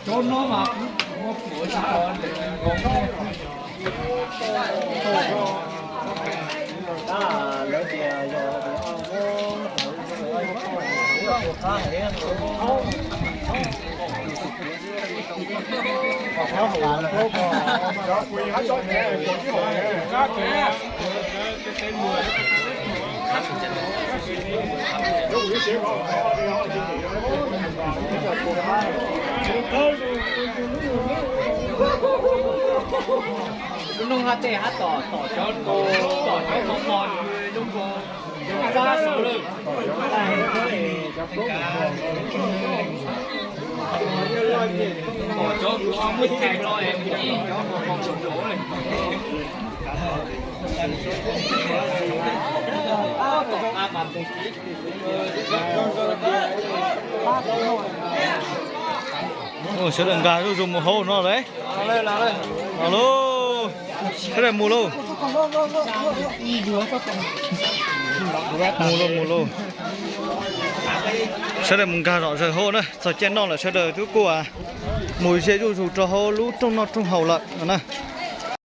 Cov no mas kuv muab kuv tsis tau ntev nkoos. Lub noog hab tej hab tom, tom cov, tom cov mos mos lub nkuaj, lub nkuaj saud lawm. Tom cov muab cais los es mus ib cov mos mos saum lawm. Sawv daws nkag zuj zus mus hauv no lauj. Los lauj, sawv daws mus lauj. Mus lauj, mus lauj. Sawv daws mus nkag zom zaws hauv na, txog caij noj lawm sawv daws twb kuj mus ze zuj zus rau hauv lub rooj noj rooj haus lawm no na.